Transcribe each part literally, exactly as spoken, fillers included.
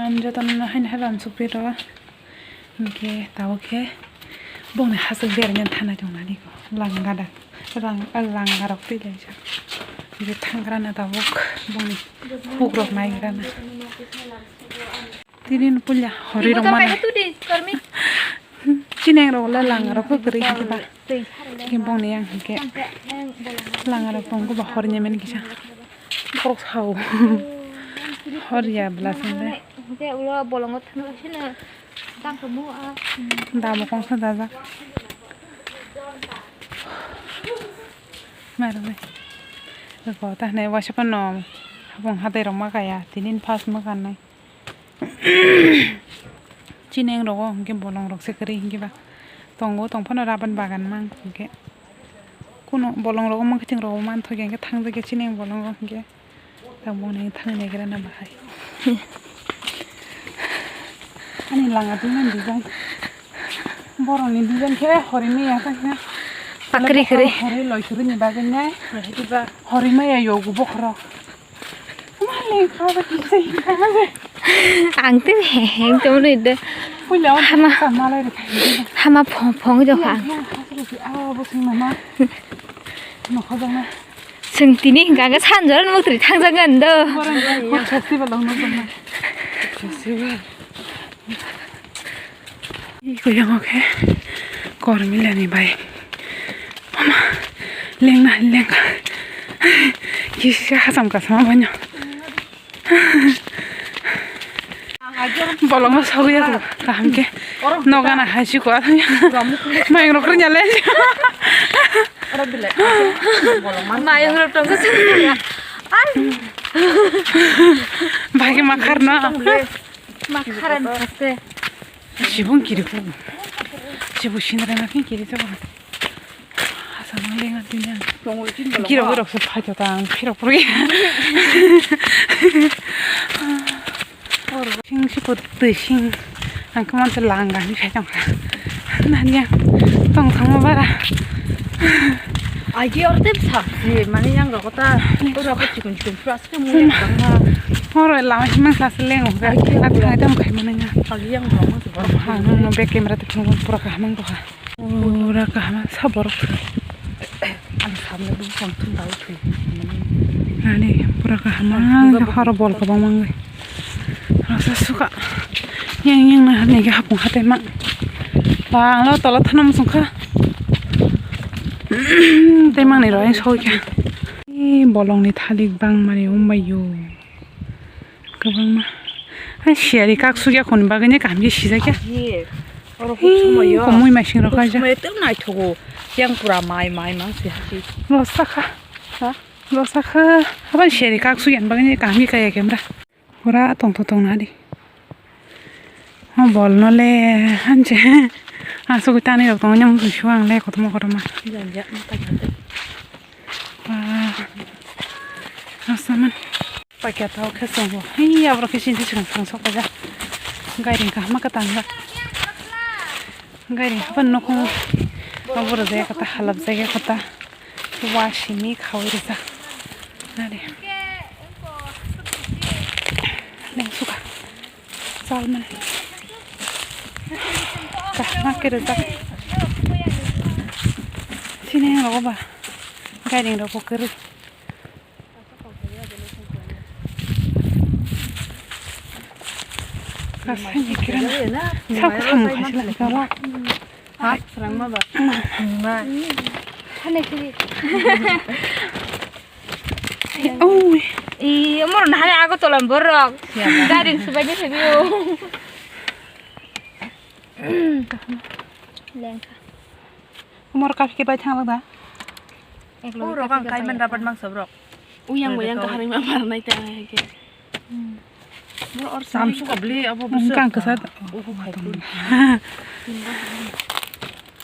Jotono haino hai lam sukphi rw. Hinkhe tabuk khe bongni hasuk bermani thana tongmani ko. Langma da. Rang, langma rok twi laijak. Hinkhe thanggrana tabuk bongni hukrok naigrana. Tini no puila hori rok mano. Chineng rok le langma rok kwrwi hinkhe ba. Hinkhe bongni yang hinkhe langma rok tong khe ba hor nyaimani kisa. Borok sao. Hor ya bwla song de. Hinkhe ulo bolongo thangwi sino tang khe mo a. Da bo kongsa dajak. Mairok le. Ko ta hwnwi waisa phano habong hatai rok ma kaya tini first ma kanai. Chineng rogo hinkhe bolong rok se kwrwi hinkhe ba tongo tong phano raban bagan mang hinkhe kuno bolong rogo mang kiting rogo man thok ya hinkhe thang jakya chineng bolong rok hinkhe. Tamo nai thang nai gra na bahai. Ani langa twi man design. Borok ni design khe hori maya ta khe. Pakri kwrwi. Hori loi kwrwi ni bagwi nai. Hori maya yogo bokhorok. Ma le ka ba ki sei ka ma se. Ang tei he he tong nai de. Puila o hama. Ka ma lai re khai. Hama phong phong jo kha. Ya, ya, ha, ha, ha, ha, bo sing mama. No kha jang na. Chwng tini hwnkha khe sanjora muktrwi thangjaknai do. Borok ni festival ang nukjaknai. Festival. Iko yango khe Kormilani bai. Mama, lengna, lengna. Kisa hacham kasama banyo. Bolongma sogwi ya ko, kaham khe. Nogana hai si ko, mayung rok rinya le. Mayung rok tongkha sini. Bagi makar na. Makar ni kaste. Sibung kiri ko. Sibung sindra na kin kiri to. Asama lenga tinya. Kiro kiro se phaito ta ang phiro phiro. Sing si putui sing. Ang khe mansa langa ni sai tongkha. Nanya tong thangma bara. Agi orte sa si mani yang rokota. Ura ko chikon chikon pura se mui bangma. Oro lama himang sa se lengo. Agi ang thang tong khai mani ya. Agi yang rokota. Ha no no be camera te phung pura kaham tongkha. Pura kaham sa borok. Ang samne bwsang thum dawi thwi. Ani pura kaham ang horo bol kwbang mangai. Rasa suka. Yang yang na ni ga hapung hatai ma. Bang lo tola thanam sungkha. Tei mangni roi soi kha. Bolong ni thalik bang mani umbai yo. Kwbangma. Hai siyari kak sugya khoni bagwi ne kaham khe sijak ya. Ye. Oro huk somoyo. Komui mai sing rok kaijak. Somoyo tei naithogo. Yang pura mai, mai mang si hasi. Losa kha. Ha? Losa kha. Haban siyari kak sugya bagwi ne kaham khe kaya kemra. Pura tongtho tongna di. O bol no le hanse. Asugwi tani rok tongo nyamung sung suang le kotorma kotorma. Janja, mata janja. Ba. Asaman. Paikya tao khe chwngo. Hei, aborok khe sinti swkang swkang sok paijak. Gairing kaham ma kwtang jak. Gairing hapan nukhung. Aboro jaya kata halap jaya kata. Wa simi khawi rijak. Nari. Leng suka. Salman. Kaham ma khe rijak. Sini rogo ba. Gairing rogo kwrwi. Kasai ni kiran. Sak samung khai sila ni kabo. Ha, serang ma ba. Ma. Hane kiri. Oh. I, amor na hane ago tolam borok. Siapa? Garing subai ni sebi o. Lengkha. Umor kaphikhe bai thanglak da. Urok ang kaiman rabat mangsa borok. Uyang bo yang kaharwi ma marnai ta hai khe. Bro or sam suka bli abo busa. Kang kasa. Uhu khai kun.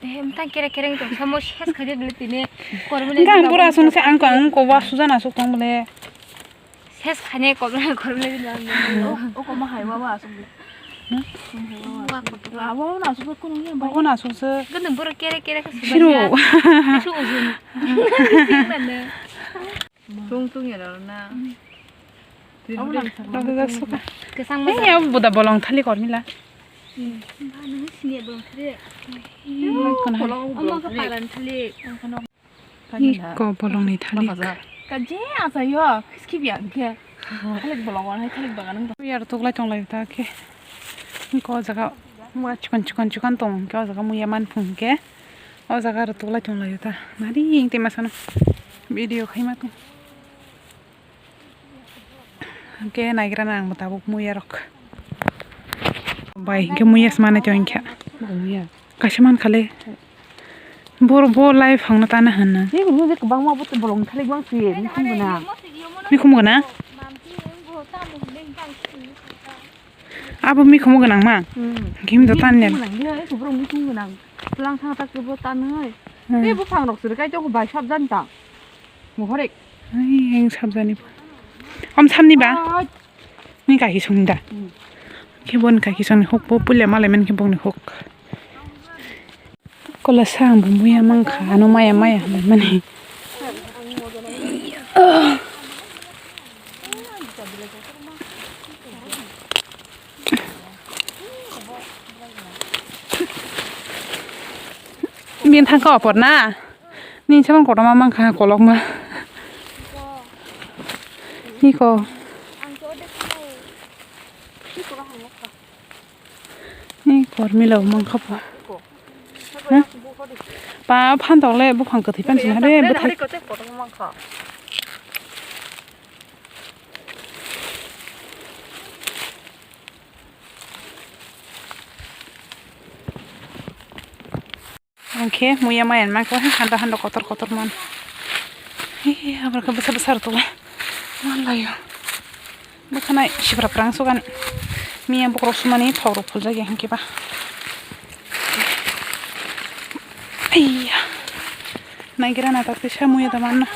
Eh, mtang kere kere to samo ses khaje bli tine. Kormile. Kang pura sun se ang ko ang ko wa sujana suk tong bli. Ses khane kobla kobla ni lang. O, o koma hai wa wa asuk. Hmm? Wa kobla. Awo na asuk ko nung ya. Ko na asuk se. Ganda bura kere kere ka. Siru. Siru ujun. Tung tung ya na. Abo nang sakha. Abo da suka. Kesang. Eh, abo buda bolong thali kormila. Hmm. Ba nang sini bolong thali. Kono hai? Omo ka paran thali. Iko bolongni thalik. Kaje achaio, khiski biya hwnkhe. Thalik bolongo hai thalik bagan wng tong. Yar tuklai tonglai ta khe. Iko o jaga muya chikon chikon chikon tong hwnkhe o jaga muya manphung hwnkhe. O jaga aro tuklai tonglai ta. Nari hwnkhe masano video khaima tong. Hwnkhe naigrana ang bo tabuk muya rok. Bai hwnkhe muya se manai tong kha. Muya. Kaisa man khale. Bor bo lai phangno tana hwnna. Ni muya kwbangma bo bolong thalik bang si mukhung gwnang. Mukhung gwnang? Abo mikhumu gwnang ma? Hmm. Gim do tan nen. Mikhumu gwnang, ya, mikhumu gwnang. Tlang thang tak bo tan nai. Hmm. Ni buphang rok sir kai to bai sab jan ta. Mohorek. Ai, eng sab jani. Om samni ba? Ai. Ni kaki sung da. Hmm. Khe bon kaki sung ni huk bo pulia malai men khe bong ni huk. Kola sa ang bo muya mang kha, ano maya maya hinwi mani. Bini thang kha opor na? Nini samung kotorma mang kha, kolokma. Niko. Ni kormila bo mankha bo. Huh? Pa phan tokle buphang kwthwi phan sina re bwthai. Ang khe muya maya ma khe handa handa kotor kotor man. He, he, abra khe bwsa bwsa rw tongla. Man laio. Bwkhanai sibra prang sugan. Miya bokrok sumani thok rok phuljak ya hwnkhe ba. Aiya. Naigira na tak tisa muya da manna.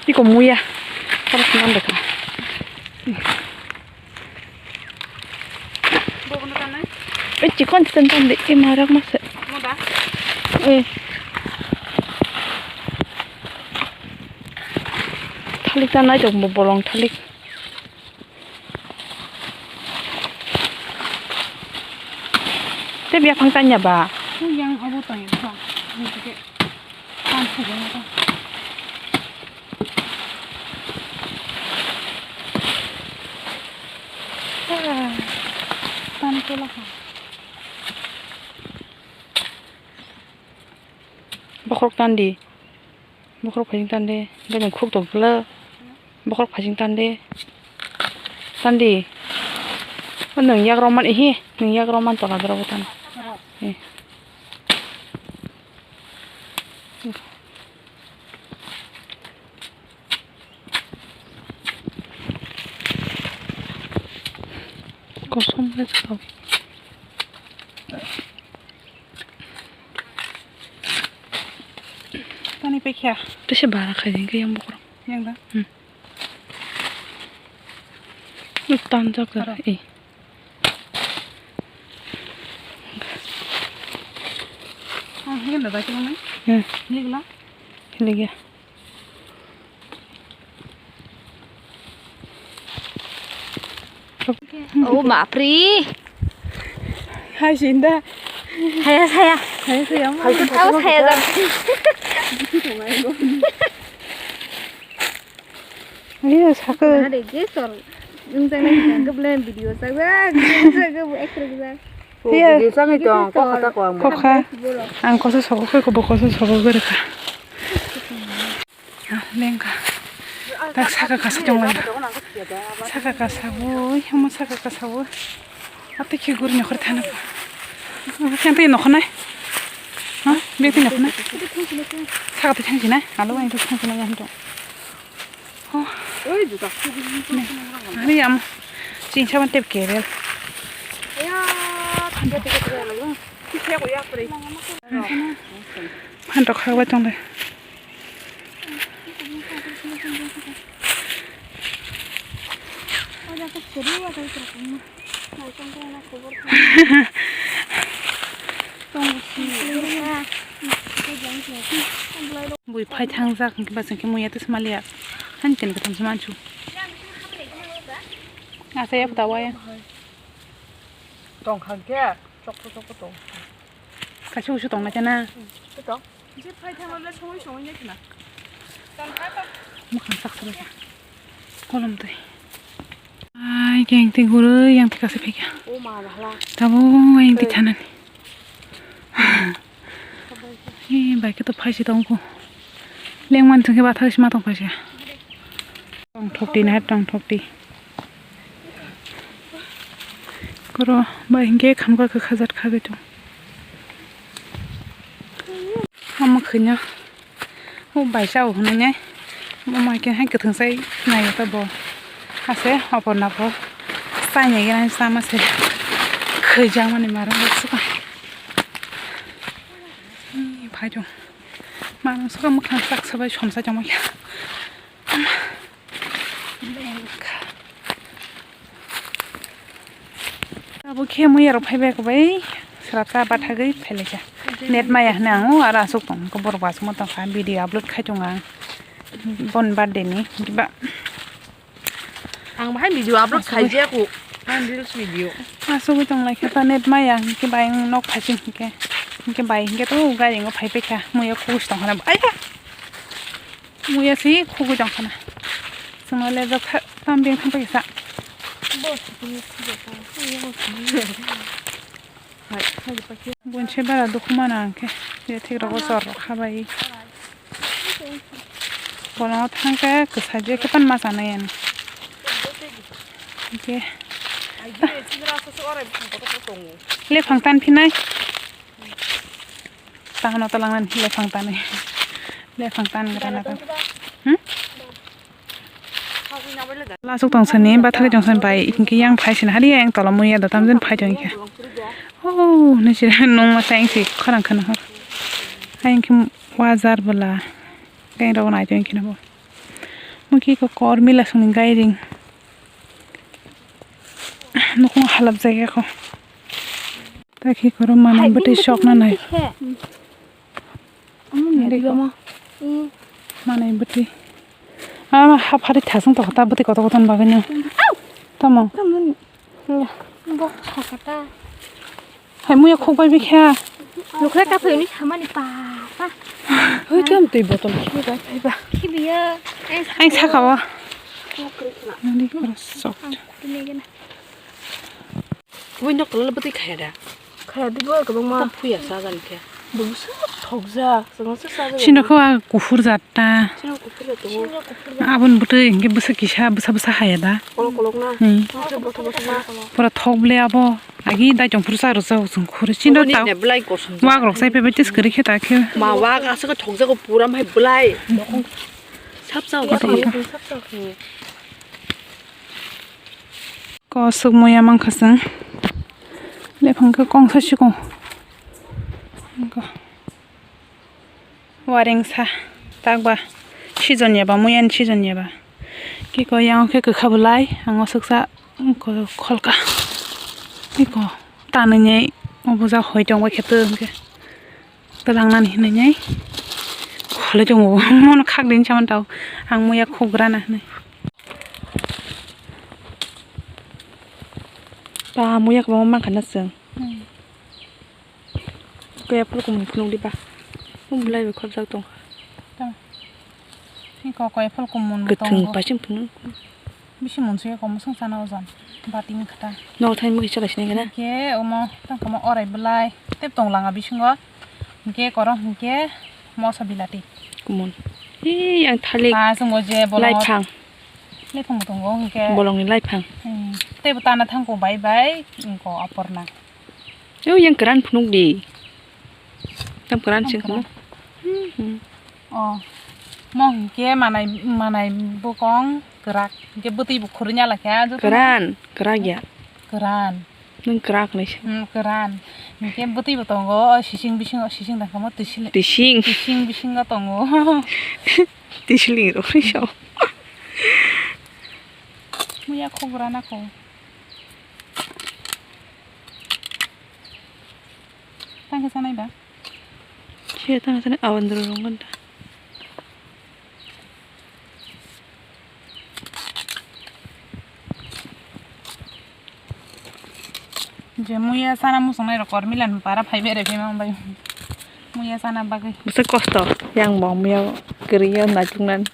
Iko muya. Kono sumang dekha. Bobono tanai? Eh, chikon chikon tan de, eh, marak masa. Moda? Eh. Thalik tanai dong, bo bolong thalik. Te biya phang tanya ba? Yang abo tanya ba? Ini pakai. Tan sudah apa? Tan pula ha. Bokhorok tandi. Bokhorok phajing tandi. Bini khuk tong pula. Bokhorok phajing tandi. Tandi. O nwng yak rok man ihi. Nwng yak rok man tola doro bo tan. Eh. Kosom le sao. Tani pekya. Tese bara khai ding ke yang bokro. Yang da? Hmm. Tanjak da. Aro. Eh. Ah, higin da, bai, kemana? Hmm. Higla? Hiligya. Oh, bapre. Hai, Sinda. Saya, saya. Saya, saya. Awas, saya, saya. Ayo, saka. Ada gestor. Yung sana yang kebelen video saya. Saya bu ekor juga. Iya. Video sangi dong, kok kata kok ang. Kokha. Ang koso sokok koi, kobo koso sokok koi reka. Ah, lengka. Tak saka kasa tong lai. Saka kasa bo, oi, hamo saka kasa bo. Ate ki guri nokor thana. Yang tei nokor nai. Ha? Bek tei nokor nai. Saka tei thang sinai. Alo, ang tei thang sinai yang tong. Oh. Oi, juta. Ani am. Chin saban tep kerel. Ya, tiga, tiga, tiga, lagi. Tiga, ya, pre. Phan rok khagwi tong de. Bui phai thangjak hwnkhe bachwng khe muya tei swmaliya. Hani kene kwtham se mansu. Asa ya phuta waya. Tong kha khe chokto chokto tong. Kaisa usu tong na chana. Tong. Je phai thangma le songwi songwi ne khna. Mukhang sak sak. Kolom twi. Ai keng twi gurui yang twi kasa phika. O ma bahla. Tabo yang twi thanani. Ee, bai khe to phaisi tongkho. Lengmani thwngkhe bathak sima tong phaisa. Tongthokti nahar tongthokti. Koro bai hinkhe khamkha khajat khagwi tong. Omo khwino. O bai chao hwnwi nai. Omo hai khe hai kwthwng sai nai to bo. Ase opor na bo. Sai nai gana sama se. Khwjak mani marwk rok suka. Phai rw. Manung saka mwkhang sak sabai somsa chongma khe. Abo khe muya rok phai bai kwbai srapsa bathagwi phai lai kha. Net maya hwnwi ang o aro aswk tong khe borok bo aswk ma tong kha video upload khai tongo ang. Bon birthday ni kiba. Ang bahai video upload khai jaya ko. Ang reels video. Aswk tong lai khe ta net maya hwnkhe bai nok phai sing hwnkhe. Hwnkhe bai hwnkhe to gari ngo phai pai kha muya kuch tong khana. Aiya. Muya si khugui tong khana. Chwngno le jok tha-, tam beng thang paisa. Hai, hai, pakhe. Bunse bara dukhu mana ang khe. Je thik rogo sor rok habai. Bolongo thang khe kwsa je khe pan ma sana yan. Oke. Le phang tan phinai. Tangno talangnani lephang tani. Lephang tani gra na tang. Hmm? Lasuk tong sani, bathari tong sani bai, hinkhe yang phai sini, hari yang tolo muya da tamjani phai tong khe. Oh, nisi nung ma sayang si khorang khana hor. Ayang khe wajar bwla. Keng rok nai tong khe nabo. Muki ko kor mila sungni gairing. Nukung halap jagya ko. Ta khi koro manwi bwtwi sokna nai. Amo ni Nari biba ko. Ma. Manwi bwtwi. Ah, ha phari thasung tokho ta bwtwi kotor kotor bagwi no. Tamo. Tamo ni. Bo sakata. Hai muya khok bai bikha. Lukra ta phai ni samani pa pa. Hoi kam twi botol khibi bai phai ba. Khibiya. Ai saka wa. Nari koro sok. Khini gena. Bui nok tolala bwtwi khaya da? Khaya di bo kwbangma. Tam phuya sa jani khe. Bo busa thokjak, chwngno se sa jani. Sino kho a kuphur jat ta. Sino kuphur jat tongo. Aboni bwtwi hinkhe bwsa kisa, bwsa bwsa haya da. Kolok kolok na. Hmm. Botha botha na. Pura thok ble abo. Agi dai tong phuru sa rwjak chwng khuri. Sino ta. Wak rok sai pebai tis kwrwi khe ta khe. Ma wak aswk thokjago pura mai bwlai. Sap sa. Kotor kotor. Kosok muya mankha chwng. Lephang khe kongsa sikung. Wareng sa. Takba. Season yaba, muyani season yaba. Kiko yang khe kwkha bwlai. Ang o swksa kholka. Iko tanwi obujak hoi tongbai khe tong khe. Twlangnani hinwi nai khole tongo. Mono khakdini saman tao. Ang muya khugrana hinwi. Ta muya kwbangma mankha na chwng. Hmm. Kaya phulukmung phunuk diba. Mung belai bai khorjak tong. Tamo. Iko kaya phulukmung tongo. Kwthwng paising phunuk. Bisi monso ya komo song sana ojan. Bati ni khata. No thai mui chala sini kana. Ke omo tang komo orai belai. Tep tong langa bisingo. Ke koro ke moso bilati. Kumon. Hi yang thalik. Ah, song je bolong. Lai phang. Lai phang tongo ke. Bolong ni lai phang. Hmm. Tep tana thang ko bai bai. Ko aporna. Yo yang keran phunuk di. Tam keran sing komo. Hmm. Oh. Mo hingke manai, manai bokong kerak. Hingke bwtwi bo khurui nya lakha, joto. Keran, kerak ya. Keran. Nung kerak nai se. Hmm, keran. Hingke bwtwi bo tongo, o sising bisingo, sising dangkamo tisili. Tising. Tising bisingo tongo. Tisili ro so. Muya khobra na ko. Tangka sanai ba? Siya tangka sanai awan dulu rong kan ta. Je muya sana musongnai rok kor milan para phai bere phima bai. Muya sana bagwi. Bisa kosto yang bong muya keriya najungnan.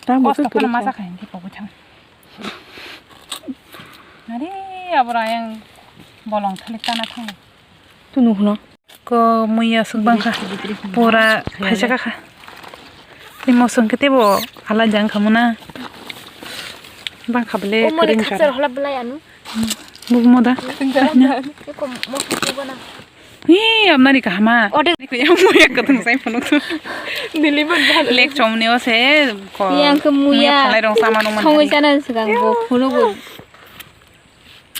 Tamo kosto kono masa khain ki pogwi thang. Ari abra yang bolong thalik tana thang. Tu nuhno. Ko muya suk bangkha pura phaisa kakha. Tei mosong khe teibo ala jang khamuna. Bangkha bele kering kara. Khapsar hola belai anu. Bubu moda. Eko mosong kubana. Hi amnani kahama. Ode. Ko yang muya katung sai phunuk tu. Dili ban ban. Lek chomni o se ko. Yang ke muya. Muya phalai rong sama nung man. Thongwi chana sikang bo phunuk bo.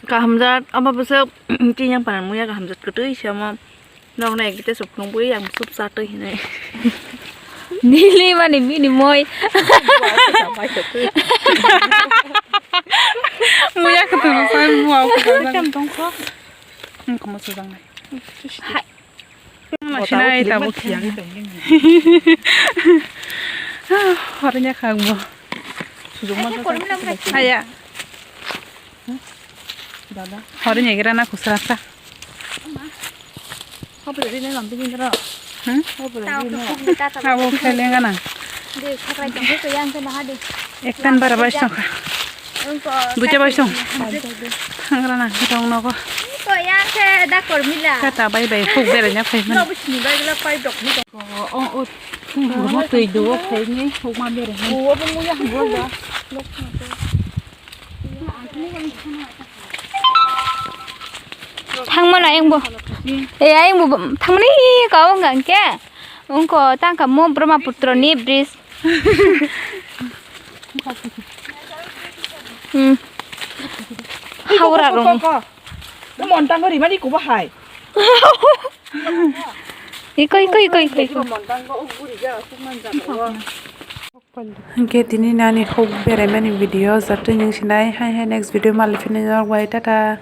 Kahamjat, abo bwswk tiyang panani muya kahamjat kwtwi se omo. Nokna ekte se phunukbwi ang sup chatwi hinwi. Nili mani bini moi. Muya kwtwrwng sai muya kwtwrwng. Tam tongkho. Wngkha mo sujaknai. Hai. Masinai tabuk. Hornya khagbo. Aya. Dada. Hornya gira na kusrasa. Hobo jadi ne lampi ni ro. Hmm? Hobo jadi ne. Abo khelengana. De, sakai tong ko yang ke na hade. Ektan bara bai songkha. Duita bai song. Thangrana dong nogo. Ko yang ke da kormila. Kata bai bai huk bere nya phai man. Nobo sini bai gla pai dok ni. O o thung mo tei do phai ni huk ma bere. O bo mo ya bo ya. Thangmana ayang bo. Eh, ayang bo thangmani kau wngkha hwnkhe. Wngkha tangkha mo Brahmaputra ni bridge. Hmm. Hawra rong. Ko, ko, ko. Mo montango rimani kubo hai. Iko, iko, iko, iko, iko. Montango o guri ja, sukman ja. Hwnkhe tini nani huk beraimani video jatwi ning sinai hai hai next video mali phini norok bai tata.